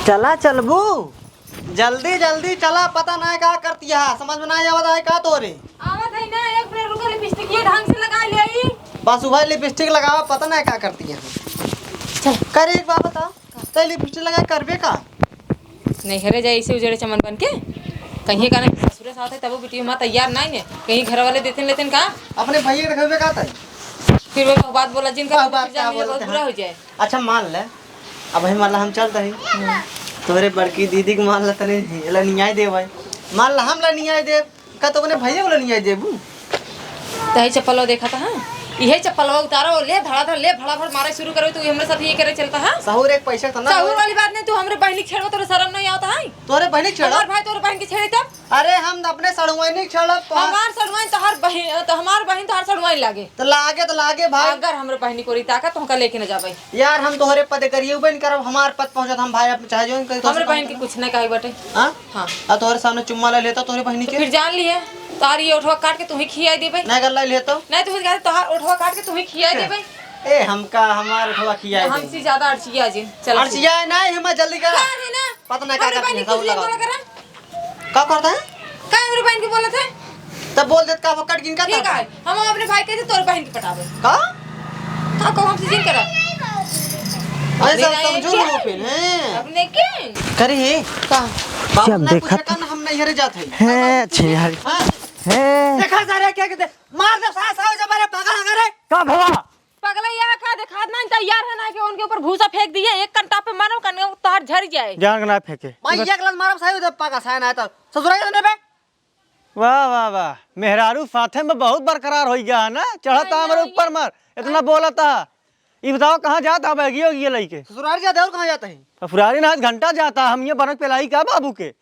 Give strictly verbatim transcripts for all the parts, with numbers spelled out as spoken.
चला चलबू, जल्दी जल्दी चला, पता नाहीं का करती है, समझ में नाहीं आवत है का तोरे। आवत है ना, एक मिनट रुको, लिपस्टिक ये ढंग से लगा ले। बस वही लिपस्टिक लगावा, पता नाहीं का करती है। चल। करे एक बात बता, तै लिपस्टिक लगा करबे का? नैहरे जाए ऐसे उजड़े चमन बन के, कहीं का ना ससुरे साथ है, तब वो बिटिया माँ तैयार नाहीं है, कहीं घर वाले देते लेते का? अपने भैया के देखबे का तै? फिर वो बात बोला जिनका, बात फिर का जान लीजिए बोलते बहुत बुरा हैं? हो जाए। अच्छा मान ले, अब हम, मान ला हम चलत हई, तोहरे बड़की दीदी के मान ला तनी लनियाई देब भाई, मान ला हम लनियाई देब, का तो अपने भैया को लनियाई देबू? तही चप्पलवा देखा था, हाँ? इहे चप्पलवा उतारो, ले धड़ाधड़, ले भड़ाभड़ मारे शुरू करो, तू हमरे साथ ये करे चलता, हाँ? सहूर एक पैसा था ना। सहूर वाली बात नहीं, तू हमरे बहिनी के छेड़ो, तोरे शर्म नहीं आवता है? तोरे बहिनी के छेड़ो? हमार भाई तोरे बहिन के छेड़ी तब? अरे हम अपने सड़ुआइन के छेड़ब, तोहार हमार सड़ुआइन तोहार बहिन, तो हमार बहिन तोहार सड़ुआइन लागे। तो लागे तो लागे भाई। अगर हमरे बहिनी को रही ताकत, तो हमका लेके न जाबे। यार हम तोहरे पद करिए उबे न करब, हमार पद पहुँचत हम भाई अपने चाहे जो करी, हमरे बहिन के कुछ नहीं कहे बटे। हाँ? हाँ। आ तोहरे सामने चुम्मा ले लेता तोहरे बहिनी तो के। फिर जान लिए, तार ये ओठवा काट के तू ही खियाई देबे। नहीं गल्ला लेता। नहीं तू ही कहते तोहार ओठवा काट के तू ही खियाई देबे। ए हमका हमार ओठवा खियाई दे। हमसे ज्यादा अड़चिया जिन। चल अड़चिया है ना, हिम्मत जल्दी कर। क्या है ना? पता नहीं का हमरे करती बहिन है, के कुछ सब नहीं लगा बोला दे। करा। का करता है? का हमरे बहिन के बोलत है? तब बोल देत का वो कट गिन का ठीक था? है, हम अपने भाई के से तोर बहिन के पटावे। का? का कहूँ हमसे जिन करा? अरे सब अपने समझू के? ना फिर, हैं? अपने के? करे हे? का? बाबू सब ना देखा पूछे था। का ना हम नहीं हरे जात है। हैं, अच्छे यार। हाँ? हैं? देखा सारे क्या कहते? मार दे सास आओ जब अरे पागल अगर है। का भवा? पगला यहाँ का देखात ना तैयार है ना कि उनके ऊपर भूसा फेंक दिए, एक कंटा पे मारो कन तोहार झड़ जाए। जान के ना फेंके। भाई एक लात मारब सही हो पागल साया ना तो ससुरा के बे। वाह, वाह, वाह। मेहरारू साथे में बहुत बरकरार होइ गया है ना? चढ़त हाँ, हमरे हाँ, ऊपर ये मार, इतना हाँ। बोलत है। ई बताओ, कहाँ जात है बैगियो ये लइके? ससुरारी जात है, और कहाँ जात है? ससुरारी ना, घंटा जात है, हम ये बनक पेलाई का बाबू के?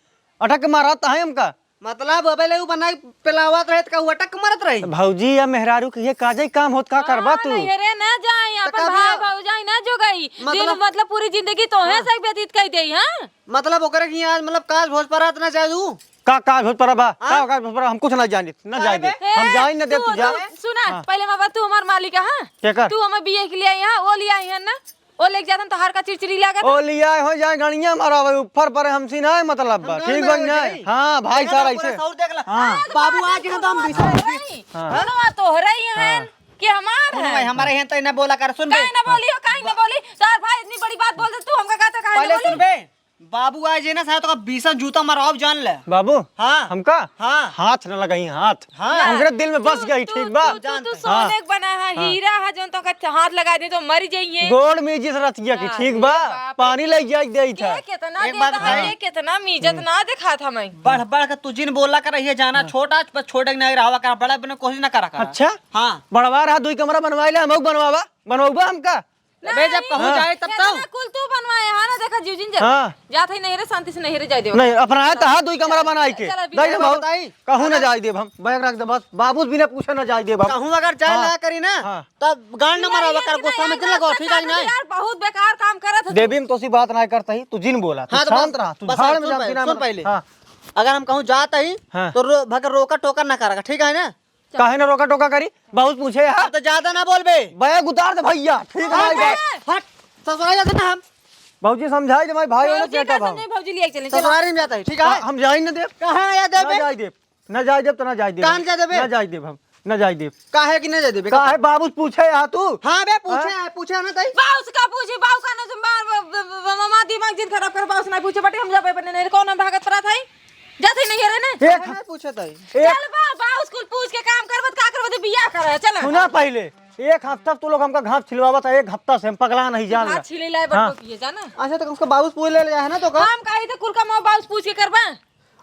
अटक के मारत है हमका। मतलब, अबे ले उ बनाई पेलावत रहे, त का उ अटक के मारत रही? भौजी या मेहरारू के ये काजे काम होत, का करबा हाँ, तू? नहीं रे, ना जाई, त अपन का भाई भैया? भौजाई ना जोगाई। दिन, मतलब? मतलब, पूरी जिंदगी तोहे हाँ। से व्यतीत कर देई, हाँ? मतलब ओकरे के यहाँ आज मतलब काज भोज परात ना जाए दू? का काज भोज परा बा? हाँ? का काज भोज परा? हम कुछ ना जानित, ना जाए दे। अरे हम जाई ना दे, तू, तू जा। तू सुना, हाँ। पहले माँ बात, तू हमार मालिक है, हाँ? केकर? तू हमें बिये के लिए आई, हाँ? वो ले आई है ना? ओ लेके जातन तोहार का चिड़चिड़ी लागत। ओ ले आए हो जाए गणिया मारा भाई ऊपर पर हमसे ना मतलब बा। हम ठीक गाँव बा में ना? हो जाई। हाँ भाई देखा सारा तो पूरा ऐसे। सौर देख ला। हाँ। बाबू आज यहाँ तो हम बिसर गए। हाँ। मनवा तोहरे ही हैं हाँ। कि हमार सुन है? भाई, हमारे यहाँ तो इन्हें बोला कर, सुन बे। काहे ना बोली हो, काहे ना बोली? तोहार भाई इतनी बड़ी बात बोल दे, तू हमका कहता काहे ना पहले बोली? सुन बे। बाबू आज है ना, साला तो का बीसन जूता मारो, अब जान ले। बाबू? हाँ। हमका? हाँ। हाथ न लगाई, हाथ। हाँ। हमरे दिल में बस तू, गई, तू, ठीक बा? तू, तू, तू हाँ। सोने के बना है, हाँ। हीरा है, जौन तो का हाथ लगा दे तो मर जाइए। गोड़ में जिस रतिया की, हाँ, ठीक बा? ये बाप रे। पानी लग जाए दे था। ये कितना एक बात देता है, बताई? ये कितना मीजत हम्म। ना दिखा था मैं। बढ़ बढ़ के तू जिन बोला कर रही है, जाना हाँ। छोटा, बस छोटे के नहीं रहा कर, बड़ा बने कोशिश ना करा कर। अच्छा? हाँ। बड़वा रहा, दुई कमरा बनवाई ले, हम बनवावा, बनवाबा हमका? अबे, जब कहूँ हाँ। जाए, तब तो। इतना कुल तू बनवाए, हाँ ना, देखा, जीव जिन जरा। हाँ। जात है नहीं रे, शांति से नहीं रे, जाए देवा। नहीं, अपना है तो हाँ, दुई कमरा बनाई के। चला, जाए दे भाऊ। बताई। कहूँ ना अगर जाए देब हम, बैग रख दे बस। बाबू बिना पूछे ना जाए देब हम। कहूँ अगर जाए हाँ। ना करी ना, हाँ। तब गांड न नहीं, मरावा ये कर, कि गुस्सा नहीं, में दिल लगवा, ठीक है कि नहीं? यार, बहुत बेकार काम करत है तू। देवी में तोसी बात ना करता ही, तू जिन बोला, तू हाँ, तो शांत बस, रहा, तू बस, झाड़ में सुन जाम पहले, बिना सुन ना। पहले। हाँ। अगर हम कहूँ जात ही, हाँ। तो रो-, भगर रोका टोका ना करा, ठीक है ना? काहे ना रोका टोका करी? बाबूस पूछे है। अब तो ज्यादा ना बोलबे। बैग उतार दे भैया, ठीक है भाई, भाई। हट, ससुराल जाते ना हम। भौजी समझाई दे भाई, भाई, भौजी चेता का भाव। नहीं, भौजी लिए चले, चलो। ससुराल में जाता है, ठीक है? हाँ, हम जाई न देब। कहाँ आया देबे? ना जाई देब, ना जाई देब, तो ना जाई देब। कहाँ ना जाई देबे? ना जाई देब हम, ना जाई देब। काहे कि ना जाई देबे? काहे बाबूस पूछे है तू? हाँ बे, पूछे हाँ? है, पूछे है ना तई। बाबूस का पूछी, बाबू का ना मार, ब-, ब-, ब-, मामा दिमाग जिन खराब कर, बाबूस ना पूछे, बटे हम जाबे अपने नहीं, कौन हम भागत परा था? जाते नहीं है रे ने। एक काहे ना पूछे तई? एक चल बा, बाबूस कुल पूछ के काम करबत, का करबत, बियाह करे, चल। सुना पहले, एक हफ्ता तू लोग हमका घास छिलवावत है, एक हफ्ता से हम पगला नहीं जान हाथ ला। छिले लाए हाँ। बटको पिए, जाना। अच्छा, तो उसका बाबूस पूछ ले, ले जाए ना तो का? हम काहे तो कुल का माँ बाबूस पूछ के करबा?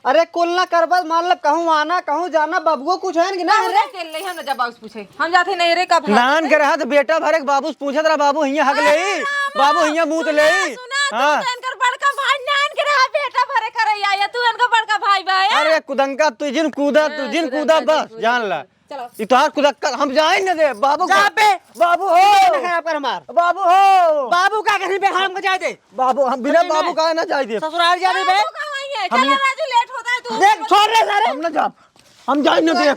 अरे कुल ना करबा, मतलब कहूँ आना, कहूँ जाना, बबुओ कुछ है कि ना हम रे? ना चल रही, हम ना जब बाबूस पूछे। हम जाते नहीं रे, कब नान के रहा तो बेटा भरे के बाबूस पूछत रहा, बाबू हियाँ हग ले, अरे रामा, बाबू हियाँ मूत सुना, ले। सुना, तू हाँ। तो इनकर बड़का भाई नान के रहा, बेटा भरे करे आया, तू इनका बड़का भाई बा, ए? अरे कुदंका, तू जिन कूदा, तू हाँ, जिन कुदंका, कूदा, जिन बस, कूदा। जान ला। चलो। ई तोहार कुदक्कल, हम जाए न दे, बाबू जा का-, बे। बाबू हो। ना खराब कर हमार। बाबू हो। बाबू का कहीं बे, हमको जाए दे। बाबू, हम बिना अरे बाबू ना। का ना जाए दे। ससुराल जा दे बे। बाबू का वहीं है। हम चलो ना राजू, लेट होता है तू। देख, छोड़ रे सारे। हम ना जाब। हम जाए न दे।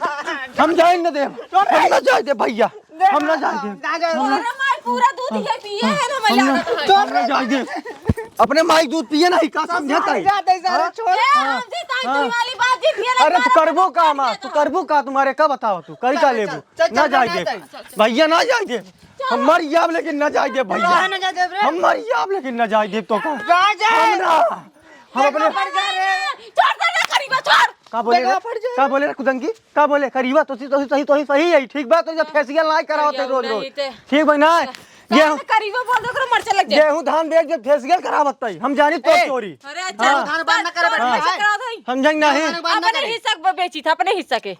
हम जाए न दे। छोड़ रे। हम ना जाए दे भैया। देख, हम ना जाए दे। ना जाए। हम ना अरे माय, पूरा दूध ये पिए है ना, हम ना, भैया। हम ना जाए दे। अपने माई दूध पिए नहीं, का समझत है? समझत है, सारे हाँ? छोड़। ए, हाँ। हमसे ताई हाँ। तू वाली बात जी, पिए अरे, लगा तू करबो का, माँ? तू करबो का? तुम्हारे का बताओ, तू करी का चल, लेबू? चल, चल, ना चल, जाए चल, देब। चल, चल। भैया, ना जाए देब। चल। हम मर जाब, लेकिन ना जाए देब, भैया। काहे ना जाए देब रे? हम मर जाब, लेकिन ना जाए देब तो का? राजा! हम ना। हम अपने बेटा, पड़ जा रे। छोड़ दे रे, करीबा, छोड़। का बोले रे? बेटा, पड़ जा। का बोले रे, कुदंगी? का बोले? करीबा, तो सही, तो सही, तो सही, सही है, ठीक बा? तो जब फेसियल ना करावत है रोज, रोज। ठीक बा ना? काहे गेहूं, करीबो बोल दो, ओकरो मरचा लग जाए। गेहूं धान बेच के फेसियल करावत है, हम जानी तो ए, चोरी। अरे, हाँ। अच्छा, धान बांध ना करे, बस बैठ बस है। करा दो। हम जाएंगे नहीं। धान बांध ना अपने करे। हिस्सा के बेची था, अपने हिस्सा के।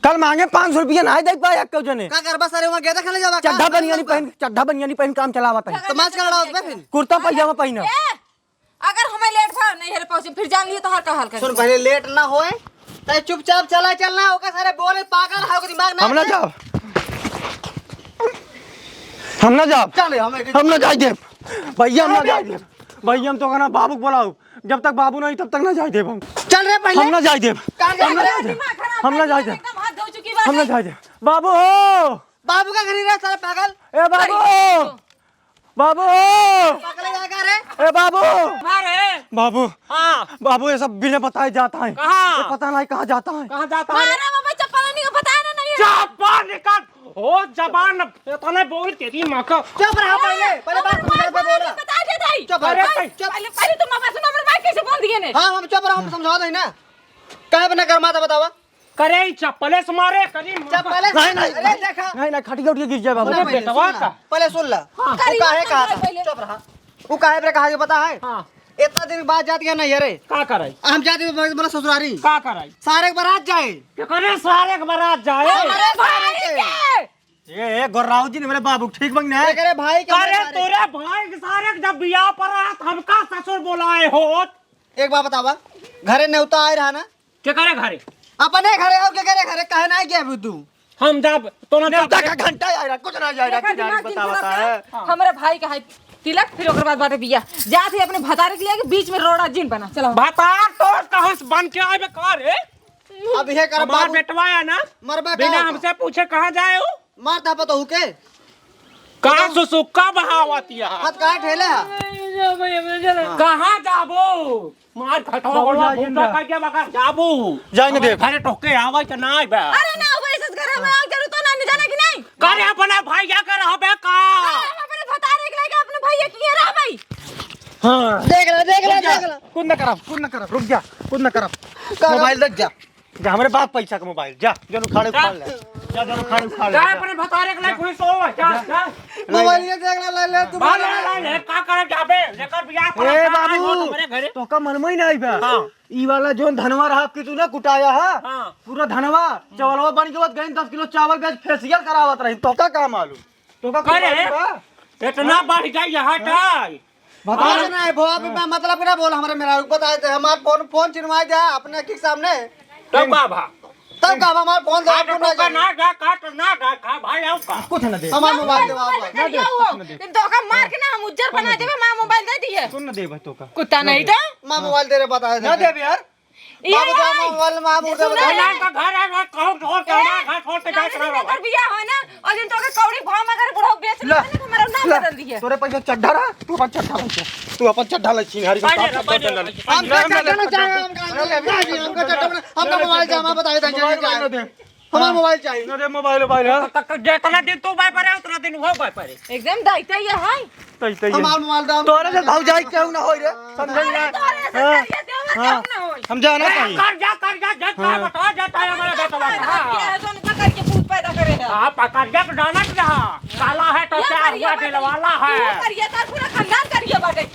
कल मांगे पाँच सौ रुपया, ना दे पाए एक्को जने। का करबा सारे, वहाँ गेदा खेले जावा का? चड्ढा बनियानी पहन, चड्ढा बनियानी पहन काम चलावत है। तो मास्क लड़ाओ बे फिर। कुर्ता पैजामा पहनो। ए, अगर हमें लेट भा नहीं हेरे पहुंचे, फिर जान लियो तो हर का हाल कर। सुन, पहले लेट ना होए, तय चुपचाप चला चलना, ओके सारे बोले पागल है, ओके दिमाग ना हम ना है। जाओ, हम ना जाओ, चले, हम एक हम ना जाए देब, भैया, हम ना जाए देब, भैया, हम तो कहना बाबू के बुलाओ, जब तक बाबू नहीं, तब तक ना जाए देब हम। चल रे पहले। हम ना जाए देब, कहाँ हम ना जाए जाए देब, दिमाग खराब हम ना कर जाए दिया, देब, एकदम हाथ धो चुकी बात हम ना है। जाए देब, बाबू हो, बाबू का घर ही रहा सारे पागल। ए बाबू, बाबू! पकड़े जाएगा रे। ए बाबू! कहाँ रे? बाबू! हाँ। बाबू, ये सब बिना बताए जाता है। कहाँ? ये पता नहीं कहाँ जाता है। कहाँ जाता है? मारा बाबा, चप्पल नहीं, बताया ना, नहीं है। चप्पल निकाल। ओ जबान, इतने बोल तेरी माँ का। चुप रहा पहले, पहले बात अरे समझा के भाई, बोला। बता दे भाई। चुप रहा, अरे चुप। पहले, पहले तुम बाबा सुनो, मेरे भाई कैसे बोल दिए ने? हाँ, हम चुप रहा, हम समझा दे ना। काहे बना कर माता बतावा? करे ई चप्पले से मारे, करी मार। चप्पले से? नहीं, नहीं, अरे नहीं, देखा। नहीं, नहीं, खटिया उटिया गिर जाए बाबू। अरे सुन ना पहले, बेटवा सुन ना। का? पहले सुन ला। हाँ। वो काहे कहा? पहले। चुप रहा। वो काहे पर कहा के पता है? हाँ। इतना दिन बाद जात गया ना ये रे। का कराई? हम जात गया बोला ससुरारी। का कराई? सारे के बारात जाए। के करे सारे के बारात जाए? अरे अरे सारे भाई के। के। ये, ये गोर्राऊ जी ने मेरे बाबू ठीक बंग ने। के करे भाई के अरे बारे। तोरे भाई के सारे के जब बियाह पर रहा, हमका ससुर बोलाए होत। एक बात बतावा, घरे नेवता आए रहा ना? के करे घरे? अपने घरे और के करे घरे, कहे ना गया अभी तू? हम जब तो ना नेवता जब का घंटा आए रहा, कुछ ना जाए रहा, देखा, किनारे दिमाग जिन बतावा खराब था। है। हाँ। हमारे भाई का है तिलक, फिर ओकर बाद बाटे बिया। जात ही अपने भतारे के लिए के बीच में रोड़ा जिन बना। चलो। भतार तोर कहाँ से बन के आए बे का रे? अब ये कर हमार बाबू। बेटवा है ना? मरबा बिना का हमसे पूछे कहाँ जाए हो? मार दा पतोहू के। का सुसुक्का बहावत या? हाथ काहे ठेले हा? कहाँ जाबो? मार खटवा बाबू, बोला, जाए घूमता जिंदा। कह के बका जाबो। जाए न देब। घरे टोके आवे के ना आवे। अरे ना, वो ऐसे घर में आओ, जरूर तो ना, नहीं जाना कि नहीं? करे अपने भैया के रहबे का? हाँ, हम अपने भतारे के लेके अपने भैया के लिए रहबे। हाँ। देख ले, देख ले, रुक जा। देख ले। कुछ न करब, कुछ न करब, रुक जा, कुछ न करब। का? मोबाइल देख जा। जा, हमरे बाप पैसा के मोबाइल, जा, जन उखाड़े उखाड़ ले। जा, जन उखाड़े उखाड़ ले, जा, जा। अपने भतारे के लायक हुई सो, जा, जा। मोबाइल ये देख ले, ले, ले, तू बाल बोल। ले, ले, ले, का करे जाबे? लेकर बियाह ए, पर बाबू, हमरे घरे। तोका मन में ही नहीं बा। हाँ। ई वाला जोन धनवा रहा कि तू ना कुटाया है? हाँ। पूरा धनवा, चावलवा बन के बाद गई दस किलो चावल बेच फेसियल करावत रही, तोका का मालूम? तोका का रे? कुछ मालूम बा? इतना बढ़ गई यहाँ हाँ? का? बता। अरे नहीं, भवा, अभी मैं मतलब के ना बोल, हमरे मेहरारू के बताए थे, हमार फोन, फोन छिनवाए दे अपने के सामने। तब का भा? तब का भा, हमार फोन दे, काट फोन ना टोका जाए। ना जा, काट ना जा, खा भाई, आओ का? कुछ ना दे। हमार मोबाइल दे, बाबा। ना दे, कुछ ना दे। इन तो का मार के ना हम उज्जर बना देबे, हमार मोबाइल दे दिए। सुन ना दे भाई तो का। कुत्ता ना नहीं दे। तो। हमार मोबाइल दे रे, बताए ना दे। देबे यार। ये बाबू, है। जाओ, मोबाइल में आप ये उधर सुनो बताओ। ना। इनका घर है, वो कहो, कहो, कहो, हाँ। ना, घर छोड़ के जात रहो। घर बिया हो ना, और जिन तो के कौड़ी भाव में अगर बुढ़ऊ बेच ले, ले, ना, तो हमारा नाम ले। बदल दिए। तोरे पैसा चड्ढा रहा, तू अपन चड्ढा लेके, तू अपन चड्ढा ले, चिन्हारी के बाजे साथ रहा, बाजे चड्ढा ले। रहा। हम ना, ना, चड्ढा ना, ना चाहे, हम ना, ना, ना, हम ना, तो मोबाइल जमा बताए थे, मोबाइल जाने ना का। दे। हमार हाँ। मोबाइल चाहिए। ना दे मोबाइल, मोबाइल है। क-, क-, जितना दिन तू बाय परे, उतना दिन वो बाय परे। एकदम दाइते ये है। तई, तई, हमार मोबाइल दाम तोरे से भौजाई केहू ना होई रे, समझे ना? अरे, तोरे से हाँ, करिए देवर हाँ। केहू ना होई। हम जाना ए, चाहिए। कर जा, कर जा, जज का हाँ। बता, जज का हमारा बेटा बता। हाँ। ये है, जोन पकड़ के भूत पैदा करे है। हाँ, पकड़ जा, तो डालत रहा। काला है तो अरे, क्या करिए हुआ, बाटे। दिलवाला है। तू करिए, तार पूरा खानदान करिए बाटे।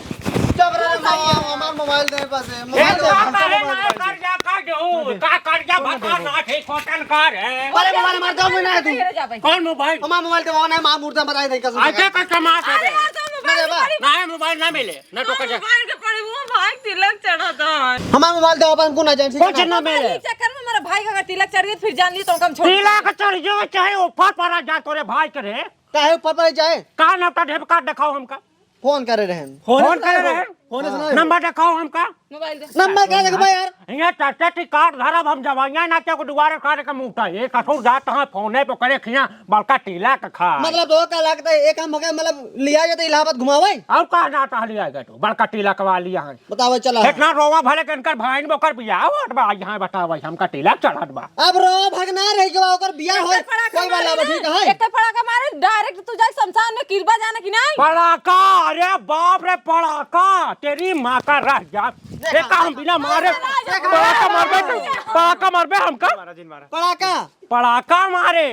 जब रे मामा, हमार मोबाइल दे बस, ए, मोबाइल दे, तो हमको करे मोबाइल ना, चाहिए। कर जा, कर जा, ओ, का कर जा, बता ना, ठीक होटल कर है। अरे, मोबाइल हमार दम में ना है तू। कौन मोबाइल? हमार मोबाइल दे, वो ना, माँ मुर्दा बताई दे, कसम से। अच्छा, कसम से। अरे, यार, तो मोबाइल ना दे बा। बड़ी नहीं, मोबाइल ना मिले, ना तो कजा। मोबाइल के पड़े, वो भाई तिलक चढ़ा था। हमार मोबाइल दे, अपन को ना जान, ठीक है कुछ ना? ना मिले। इस चक्कर में मेरा भाई का अगर तिलक चढ़ गई, फिर जान ली तो हम छोड़ तिलक चढ़ जाओ, चाहे ऊपर पड़ा जा तोरे भाई के रे। काहे ऊपर पड़ा जाए? का ना तो ढेप काट दिखाओ हमका। फोन करे रहन। फोन फोन करे करे रहन। फोन से ना। नंबर देखाओ हमका। मोबाइल दे। नंबर का देखबा यार? हियाँ टट्टे टी काट धरब हम जवाइयाँ ना के दुआरे सारे का मुंह उठाई। ए ससुर जात हाँ फोने पे करे खिया बड़का टीला का खा। मतलब तो का लगता है, एक हम मगे मतलब लिया जाते इलाहाबाद घुमावे? और का जाता है लिया गए तो बड़का टीला कवा लिया है। बतावे चला। इतना रोवा भले के इनकर भाई ने ओकर बियाह होत बा, यहाँ बतावे हमका टीला चढ़त बा। अब रो भगना रही के बा, ओकर बियाह होई, एकर पड़ाका कोई वाला मारे बा, ठीक ना, है? एकर पड़ाका मारे, direct तू जाके शमशान में किरबा जाना कि नहीं? पड़ाका, अरे बाप रे, पड़ाका, तेरी माँ का रह जा। देखा, ये काम बिना मारे, देखा, पड़ाका मारबे, देखा। पड़ाका मारबे हमका। मारा जिन मारा। पड़ाका। पड़ाका मारे।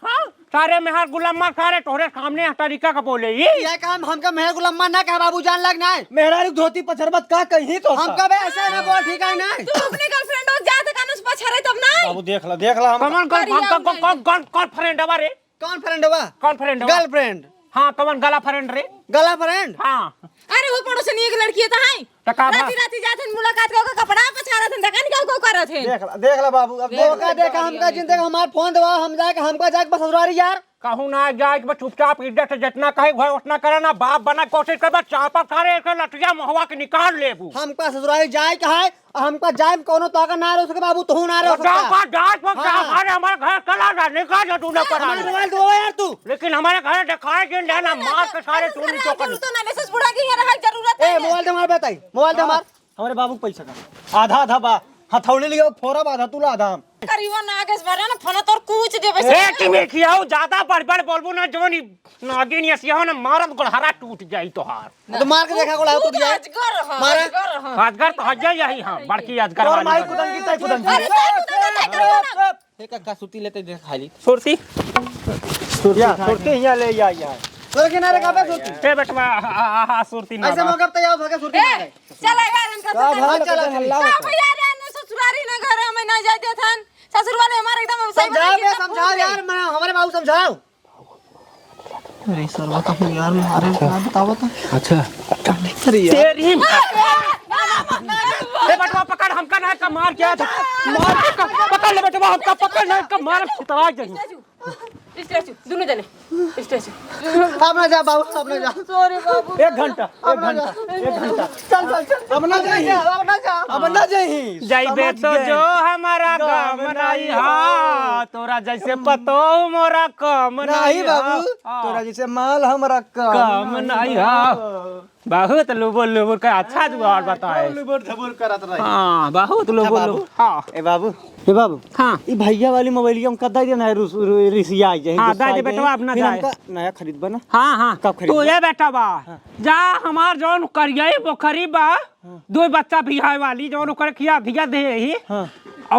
हाँ? सारे मेहर गुलाम मार, सारे तोहरे सामने यह तरीका का बोले ही। ये काम हमका मेहर गुलाम मार ना कहे बाबू, जान लग ना। मेहरारू धोती पछरबत का कहीं तो हमका बे ऐसे ना बोल, ठीक है ना? तू अपने girlfriend हो, जाते कानून से पछरे तब ना। बाबू देख ला, देख ला हम। कमन girl-, करिया हम का, नहीं। कौन, कौन, कौन friend हवा रे? कौन friend हवा? कौन friend हवा? Girlfriend। हाँ, कमन गला friend रे? गला friend? हाँ। अरे वो पड़ोसनी एक लड़की है तो है। त का बा? राती राती जात हन मुलाकात के, ओकर कपड़ा पछाड़त हन, देखा निकाल को करत हन। देख ला, देख ला बाबू, अब देख ला। देखा, हमका जिन देख हमार फोन दवा, हम जाके, हमका जाके बस ससुरारी यार। कहूँ ना जाए के बा, चुपचाप इज्जत से जितना कहे भाई उतना करे ना, बाप बना कोशिश करबा, चापा सारे एक लठिया मुहवा के निकाल लेबू। हमका ससुरारी जाए के है, हमका जाए में कौनो ताकत ना रह सके बाबू, तू ना रह तो सकता। जाओ का जाए पर हाँ। जा, सारे हमारे घर चला जा, निकाल जा तू ना पड़ा। हमारे मोबाइल दो यार तू। लेकिन हमारे घर दिखाए के लेना, मार के सारे तू नहीं तो कर। जरूरत ना, मैसेज बुढ़ा की है, रहा जरूरत ए, नहीं है। मोबाइल दे हमारे बताई, मोबाइल दे हमार। हमरे बाबू के पैसा का आधा आधा बा, हथौड़ी लियो, फोरब आधा, तू ला आधा हम। करियो ना, आगे से बढ़ा ना, फोन तोर कूच देबे से। ए, टिमी खियाओ, ज्यादा बड़ बड़ बोलबू ना, जवन ई नागिन ये सियाहो ना, मारब गोड़हरा टूट जाई तोहार। तो मार के देखा गोड़हरा तू टूट तो जाए। अजगर ह, मारा। अजगर ह। अजगर तो हइये यही हम, बड़की अजगर तोर वाली माई बन। कुदंगी, तै कुदंगी। अरे, तै कुदंगी, तै कुदंगी। ए, का, का सुरती लेते देख खाली। सुरती? सुरती, सुरती हियाँ ले, या, या। तोरे किनारे का बे सुरती? ए, बेटवा, आ, आ, आ, आ, सुरती ना ऐसे बा। मौका पे तैयार होके सुरती ए, ना गए। चला यार, इनका का तो भाई, चला, चला, चला। हल्ला का होता है। भैया रे, ने ससुरारी ना घर हमें ना जाए देथन। ससुर वाले हमारे एकदम सही समझाओ बना बे, के समझाओ पूछ यार, ले। मैं, हमारे बाबू समझाओ। अरे सरवा का यार, मारे का बतावा था। अच्छा। अरे यार। तेरी माँ। ए बटवा पकड़, हमका ना का मार क्या था? मार के का, पकड़ ले बटवा, हमका पकड़ ना का मार छितरा जाई। स्टैचू, स्टैचू, दोनों जने। स्टैचू। अब ना जा बाबू, अब ना जा। सॉरी बाबू। एक घंटा, एक घंटा, एक घंटा। चल, चल, चल। अब ना जाई। अब ना जा। अब ना जाई। जाइबे तो जो हमारा गम नहीं हा, तोरा जैसे पतोह मोरा कम नहीं नहीं हा। बाबू, हाँ। तोरा जैसे माल हमारा कम कम नहीं नहीं हा। हा। बहुत लुबुर लुबुर का अच्छा जुगाड़ बताए। लुबुर धबुर करत रही। हाँ, बहुत अच्छा लुबुर बाबू। लुबुर। हाँ। ए बाबू, ए बाबू। हाँ। ई भैया वाली मोबाइलिया हम कदा देना है रुस-, रु-, रिसिया आई जाए, हाँ, गुस्सा दे दे आई जाए। बेटवा, अपना फिर जाए। हमका नया खरीद बना। हाँ, हाँ। कब खरीद तू बा? ये बेटवा, हाँ। जा हमार जौन करिया बोकरी बा, हाँ। दो बच्चा बिहाय वाली, जौन ओकरे खिया धिया दे ही। हाँ।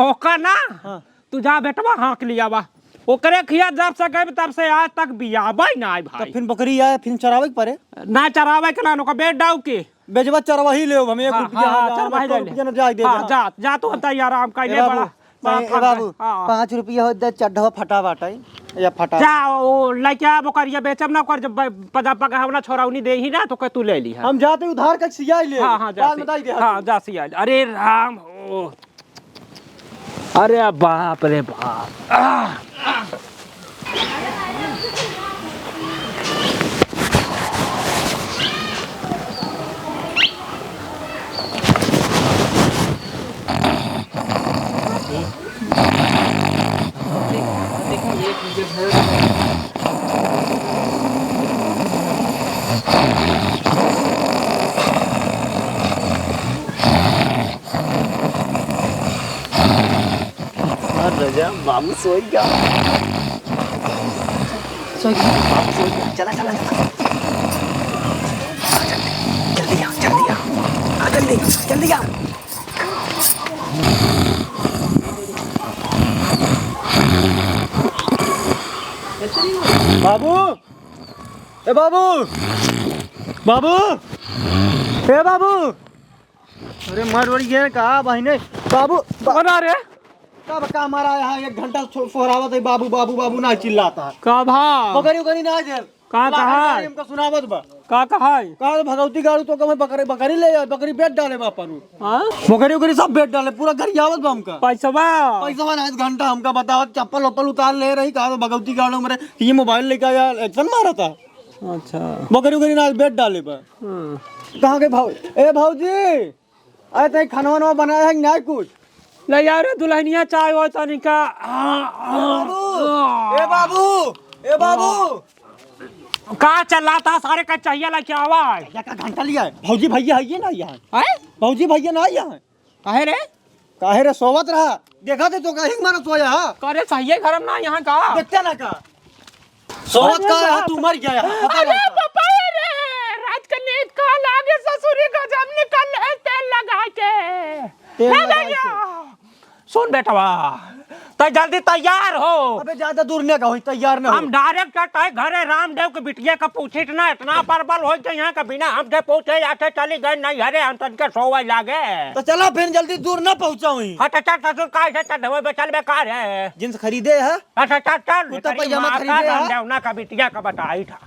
ओकर ना, हाँ। तू जा बेटवा, हाँक लिया बा। ओकरे खिया जब से गए, तब से आज तक बियाबा ही ना आए भाई। तब फिर बकरी आए, फिर चरावे के पड़े? ना चरावे के ना, ओकर बेच डाउ के। बेचवा चरवाही लेब हम, एक हाँ, रुपया, हाँ, हाँ, हम चरवाही एक ले ले। रुपया ना जाए दे हाँ, दे। जा, जा तू, हम तैयार आराम ए कइले बाबू, बड़ा। ए, ए बाबू, हाँ। पाँच रुपया हो दे, चड्ढवा फटा बाटे, या फटा। जा, ओ, लइके आ, ओकर ये बेचब ना, ओकर जब ब-, पजा पका हमना छोरौनी देही ना, तो के तू ले ली है। हम जाते उधार के सियाई ले। हाँ, हाँ, जा बाद में सी-, दाई दे हाँ, हाथ। जा सियाई ले। अरे राम हो। अरे बाप रे बाप। आह! अरे राजा, बाबू सोई गया। सोई गया। बाबू सोई गया। चला, चला, चला। जल्दी आ, जल्दी आ। आ, जल्दी, जल्दी आ। बाबू, ए बाबू, बाबू, ए बाबू। अरे मरवरी ये का बहिने, बाबू, बा- कौन आ रे? कब का हमारा यहाँ एक घंटा सो-, सोहरावत है, बाबू, बाबू, बाबू ना चिल्लाता है। का भा? बकरी उकरी ना दे। का कहा है? हमका सुनावत बा। का कहा है? कहा तो भगवती गाड़ू तो कमे बकरी, बकरी ले आए, बकरी बेच डाले बा अपन। हाँ? बकरी उकरी सब बेच डाले, पूरा गरियावत बा हमका। पैसवा? पैसवा ना, एक घंटा हमका बतावत, चप्पल वप्पल उतार ले रही, कहा तो भगवती गाड़ू मेरे, ये मोबाइल लेके आया, एक्शन मारा था। अच्छा। बकरी उकरी ना बेच डाले बा। हाँ। कहाँ गए भाऊ? ए भौजी, अरे तई खाना वाना बनाया है कि नाहीं कुछ? ले यार दुल्हनिया चाय हो तनिका। ए बाबू, ए बाबू, ए बाबू। का चलाता सारे का चाहिए ला क्या आवा है? या का घंटा लिया है? भौजी भैया है ये ना यहाँ। हैं? भौजी भैया ना यहाँ। काहे रे? काहे रे सोवत रहा? देखा थे तो कहीं मारा सोया हा? करे सही है घर में ना यहाँ का? देखते ना का? सोवत अरे का है बाप। तू मर गया है, पता अरे नहीं का? बापा रे, रात का नींद का लागे ससुरी गजब निकल है तेल लगा के। तेल हे लगा भैया, के। सुन बेटवा, तै जल्दी तैयार हो। अबे ज्यादा दूर न का होई, तैयार न हो। हम direct तै घरे रामदेव के बिटिया का पूछित ना, इतना परबल होई के यहाँ का बिना हमसे पूछे आके चली गए नहीं घरे, हम तनके सोवे लागे। तो चला फिर जल्दी दूर न पहुँचाऊँ। हाँ तो चल ससुर, काय से चल देवे बे, चल बेकार है। जींस खरीदे है? अच्छा चल चल, कुर्ता तेरी पैजामा माँ खरीदे का है? रामदेव ना का बिटिया का बताई था।